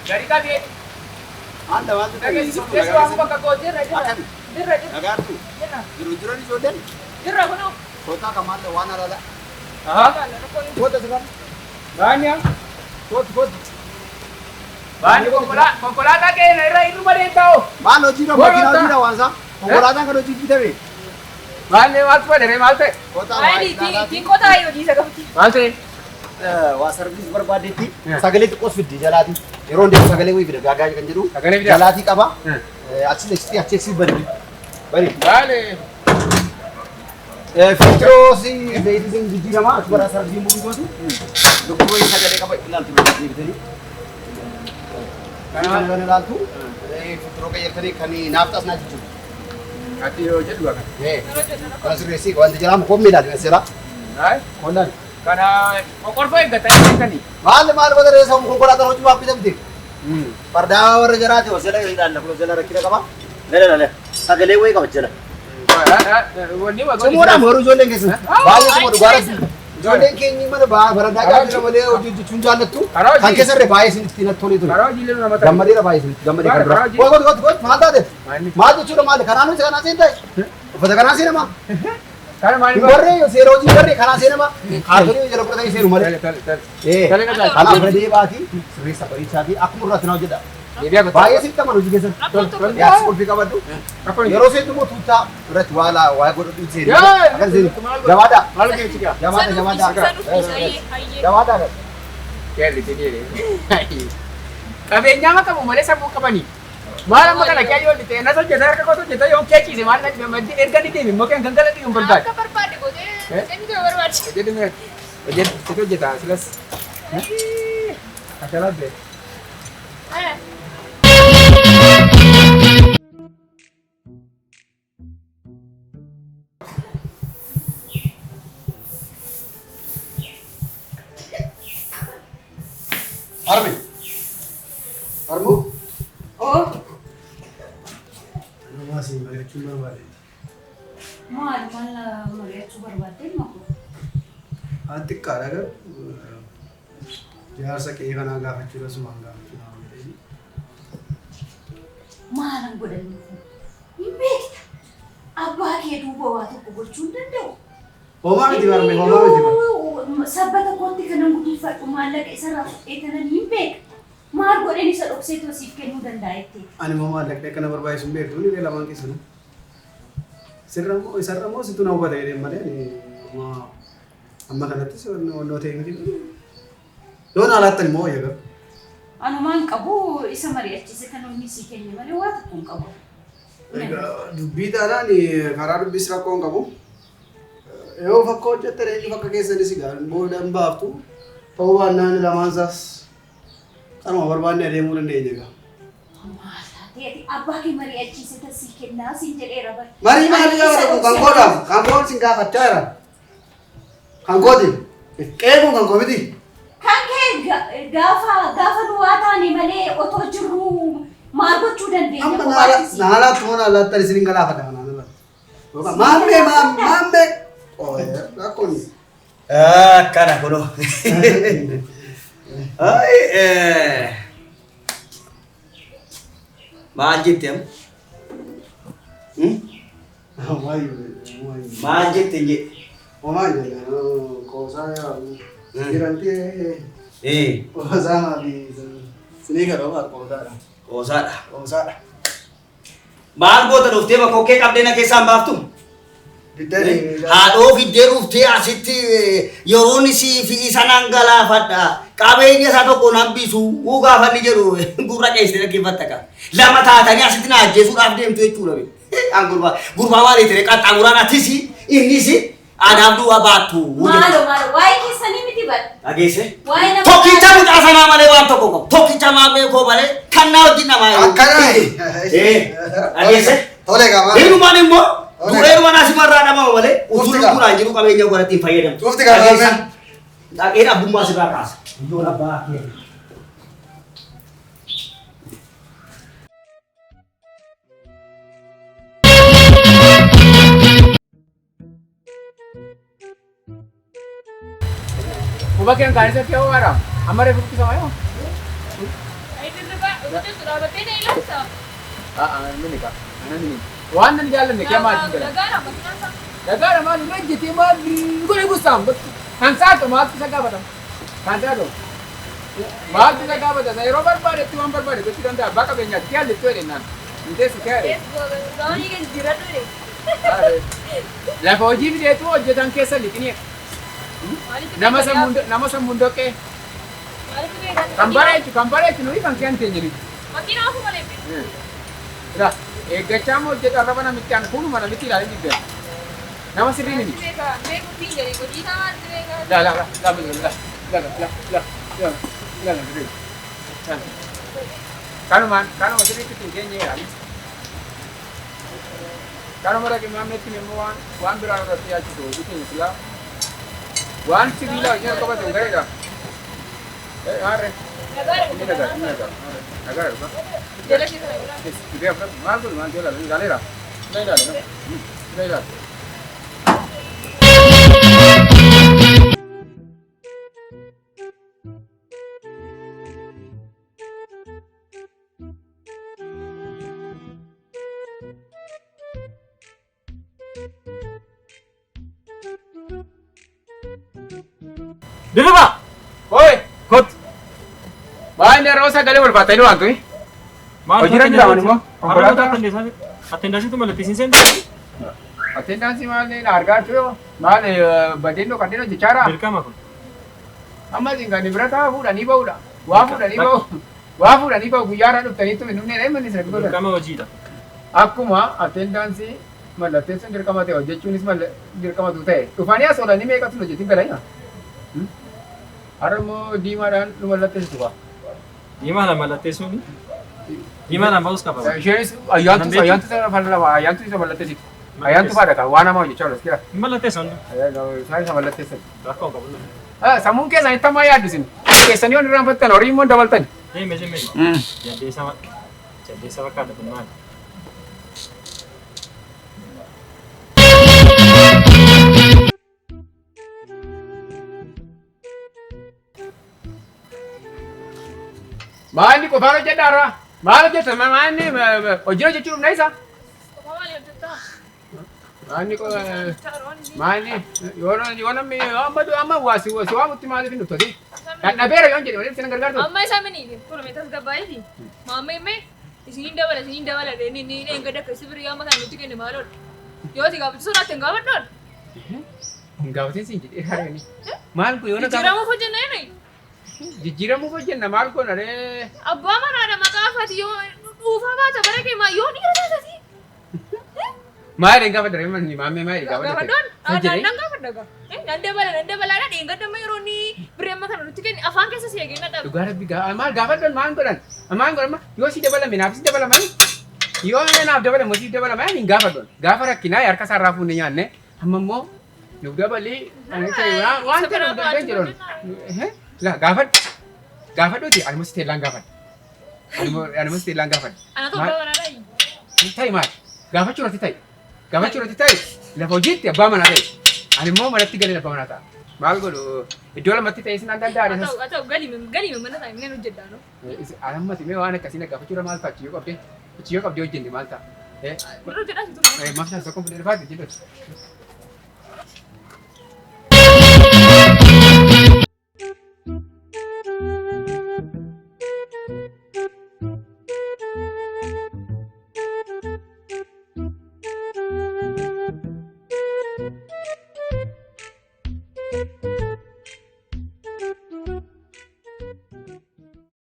Gadi qabee. Maal maaltu ta'e? Dhageessu keessumaa bakka koo jirra jirra. Akkami? Jirra jirra. Nagaartu? Jirra. Jiru jiran ijoolleen? Jirra kunoo. Kootaa kan maal waan alaala. Aha. Koota sirraa. Baanya. Kootu kootu. Baanyi konkolaataa keenya irra irruma deemtaa. Maal hojiidha makiinaa hojiidha waan isaa? Konkolaataan kan hojii bitame. Maal maaltu badere maal ta'e? Kootaa Maali ittiin qotaa hojii isa qabdi. Maal ta'e? Waa sarviis barbaadetti sagalee xiqqoos fiddi jalaati. Yeroo hundaa sagalee wayii fida gaagaa kan jedhu. Sagalee fida? Jalaatii qaba. Achi achi achi achi bari. Bari. Baale. Filtiroosi zayitii jijjiirama achi bara sarviisiin bu'uu gootu. Lukkuu wayii sagalee qaba ilaaltu deebitanii. Kana kan ilaaltu filtiroo qayyartanii kan naafxaas naa jijjiiru. Ati yoo jedhu akka. Kana sirreessii wanti jedhamu koomni ilaali seera. Hayi. Koonaan. Kana qoqqorfoo eeggatanii beekanii. Maal maal badaree samu konkolaataan hojii maaf bitamte? Fardaa warra jaraati hojjala ilaalla kun hojjala rakkina qaba. Lala lala sagalee wayii qaba jala. Wanni waa Cimoodhaan warri ijoolleen keessan baay'ee cimoo dhugaadha. Ijoolleen keenya mana barandaa gaafira malee hojii hojjechuun jaallattu. Karaa hojii. Kan keessarree baay'ee isinitti natti tolee ture. Karaa hojiilee nama ta'e. Gammadeera baay'ee isinitti gammadee kan dura. Karaa hojii. Koot koot koot maal taate? Maalni? Maal jechuudha maal kanaa nuti kanaa seentaa? Uffata kanaa seenama? Kana maali? Hin barree seera hojii hin barree kanaa seenama? Kaartoonii jala fudhatanii seenu malee. Tole tole tole. Ee, Tole tole. kanaaf irra deebi'aatii sirreessa bariichaatii akkuma irratti na hojjedha. Deebi'aa gosa. Baay'ee sitti amanu hojii keessan. Rakkoon tokko Yaas qulfii qabadhu. Rakkoon hin jiru. Yeroo seentu immoo tuuttaa irratti waa laa waa godhadhu seenu. Yaa! Akkas seenu. Jabaadhaa. Maal hojii gaa? Jabaadhaa jabaadhaa. Isa nuffisa hayyee hayyee. Jabaadhaa. Keelli keelli. Qabeenyaa qabu malee sammuu qabanii. Maal amma kana kee yoo ta'e nas hojjeta harka koo hojjeta yoo kee ciise maal maddi erga ni deemi immoo kee kan galatti hin barbaadu. Akka barbaade gootee deemtee barbaade. Hojjetu mee hojjetu situ hojjeta silas. Akkanatti. Armi. Armu. Oo. Nama siin mari'achuun barbaade. Maal maal mari'achuu barbaadde mako? Waan xiqqaadha garuu jaarsa qe'ee kanaa gaafachuu asumaan gaafachuu nama jedhee. Maalan godhanni kun? Hin beekta. Abbaa kee duuba waa tokko gochuu hin danda'u. Homaa miti barme homaa miti barme. Sabbata kootti kanan guduunfadhu maallaqa isarraa fudhee kanan hin beeka. Maal godheen isa dhoksee too siif kennuu danda'a jettee? Ani immoo maallaqni akkana barbaachisu hin beektu ni lamaan keessanuu. Sirra immoo isarra immoo situ na hubata jedheen malee ani amma amma kanattis wannoo ta'e miti. Yoo na laattan immoo wayya garuu. Anumaan qabu isa mari'achiise kan inni sii kenne malee waa tokko hin qabu. Egaa dubbii taanaan karaa dubbiis rakkoo hin qabu. Yoo fakka hojjettan eenyu fakka keessanis egaa booda hin baaftu. Ta'uu baannaan lamaan isaas kanuma barbaanne adeemuu dandeenya egaa. Maal taatee ati abbaa kee mari'achiise tan sii kennaa siin jedheera bara. Marii maalii gaafata kun kan koodhaaf kan koon sin gaafachaa jira. Kan kooti. Qe'ee kun kan koo miti. Kan kee gaafa gaafa nu waa taane malee otoo jirru maal gochuu dandeenya? Amma kophaatti sii? naalaatti moo naalaatti isin hin galaafata kanaan irratti. Maammee maammee. Rakkoon. Akkana kunoo. Ay, Maal jette amma? Maal jette jedhe? Homaa jedhe qoosaa jiranti qoosaa fi sinii kadhoo qoosaadha. Qoosaadha. Qoosaadha. Maal goota dhuftee bakka kee qabdee na keessaan baaftu? Diddanii. Haadhoo fiddee dhuftee asitti yeroon isii fi isa nan galaafadha. Qabeenya isaa tokko nan bisu. Uu gaafa inni jedhu gurra qeessee dhaggeeffatta qaba. Lama taatanii asitti na ajjeesuudhaaf deemtu jechuudha. An gurbaa gurbaa maal ta'e qaxxaamuraan atis innis anaaf du'a baattu. Maaloo maaloo waa'ee keessanii miti bara. Dhageesse? Waa'ee nama Tokkicha mucaa sanaa malee waan tokko qabu. Tokkicha maamee koo malee kan naa wajjin namaa jiru. Akkana. Dhageesse? Tole qaba. Hinumaan immoo Tole. dureerumaan asimarraa dhabama malee utuu Ufti qaba. lubbuudhaan jiru qabeenya godhatti hin fayyadamtu. Ufti qaba. Dhageessa? Dhaqeen abbummaa sirraa kaasa. Iddoon abbaa kee. Quba keen kaan isatti yoo waara. Amma reefu buqqisama yoo. Dirriba hojjetu dhaabattee na ilaalta. Mini ka. Waan nan jaallanne kee maal hin galan. Dhagaadha makiinaan isaa. Dhagaadha maal irra ejjetee maal godhe gusaan kan saatu maaltu isa gaafatama. Kan saatu maaltu isa gaafatama yeroo barbaadetti waan barbaade gochuu danda'a abbaa qabeenyaatti yaalletti jedhe naan. Hin teessu kee jedhe. Gaa'onii keessa jiradhu jedhe. Lafa hojii fideetu hojjetan keessa liqinee nama sammuun doqqee kan bareechu nuyi kan kee hin teenye nuyi. Makiinaa ofu malee. Ira eeggachaa immoo hojjeta arraba namitti aan fuuluma namitti ilaalee jibbeera. Nama sirrii miti. La la la la la la la la la la la. Kanumaan kanuma sirriitti ittiin keenye yaali. Kanuma dhaqee maamnetti immoo waan biraa irratti yaachisu hojii keenya silaa waan sibiilaa hojii harka qabate gareedha. Harre. Inni nagaa inni nagaa nagaa dhugaa. Dhibee afran maal godhu maal jala ilaaleera. Sila ilaale sila ilaale. Dirriba! Oi! Kot! Baay'ee yeroo sagalee wal faatanii waantu. Hojii irra jira immoo konkolaataa. Attendaansiitu mallatteessiin seentaa? Attendaansii maal argaa jirtu maal badeen dhokadheen hojjechaa jira. Dirqama kun. Amma isin kan bira taa'aa fuudhanii ba'uudha. Waa fuudhanii ba'u. Waa fuudhanii ba'u guyyaa irraa dhuftaniitu hin dhufnee dha manni sirrii godhan. Dirqama hojiidha. Akkuma attendaansii mallatteessuun dirqama ta'e hojjechuunis dirqamatu ta'e dhufanii as oolanii meeqatu hojjetiin galanii? Har'a immoo diimaadhaan nu mallatteessitu waa. Diimaadhaan mallatteessuun diimaadhaan ba'us qaba. Isheenis ayyaantu ayyaantu ayyaantu isa mallatteessitu. Ayyaantu faadha kan waan hamaa hojjechaa oolus kira. Hin mallatteessan. Isaan isa mallatteessan. Rakkoo qabu. Sammuun keessan itti ammaa yaaddu isin. Keessanii waan irraanfattan horii immoo dabaltan. Deeme deeme. Jaldeessa fakkaata kun maali? Maalli qofaan hojjedha har'a? Maal hojjetta? Maalli hojii hojjechuu dhufna isa? Maalli maalli yoo namni amma waa si waamutti maaliif hin dhuftati? Dhadhabeera yoon jedhe malee isin gargaartu. Amma isa mini turme tasgabbaa'eeti. Maamma himme isiniin dabala isiniin dabala inni inni eeggadda akka sibiri amma kana nutti kenne maaloodha. Yoo si gaafatu sodaatti hin gaafadhoodha. Hin gaafatin siin jedhee harreeni. Maal kun yoo na Jijjiiramuuf hojjenna inni. Jijjiiramuuf hojjenna maal goona ree? Abbaa manaadha maqaa afaati yoo dhuufaa baata bara kee maa yoo dhiira taatati. Maal hin gaafadha ree manni maammee maal hin gaafadha? Gaafadhoon nan gaafadha gaa. Nan dabala nan dabalaadha dheengadda amma yeroo inni birrii amma kana nutti kenne afaan keessa si eegee na dhabe. Dhugaa rabbi maal gaafadhoon maal godhan? Maal godhan yoo si dabalame naaf si dabalaman yoo naaf dabalame si dabalame hin gaafadhoon gaafa rakkinaa harka isaarraa fuunne nyaanne amma immoo nuuf dabalii waan ta'e nuuf dabalee jedhuun. La gaafadhu gaafadhuuti ani immoo teellaan gaafadha. Ani immoo teellaan gaafadha. Ana tokko manaadha. Ta'i maal gaafachuu irratti ta'i gaafachuu irratti ta'i lafa hojiitti abbaa manaa ta'i ani immoo manatti galee abbaa manaa ta'a. Maal godhu iddoo lamatti ta'ee sin danda'a. Haa ta'u galii mana ta'a inni hojjedhaa no. Ammati mee waan akkasii na gaafachuu irra maal ta'a achi yoo qabdee achi yoo qabdee hojjenne maal ta'a. Warra hojjedhaa si ture. Maaf ta'a tokko fudhee faati jedhu.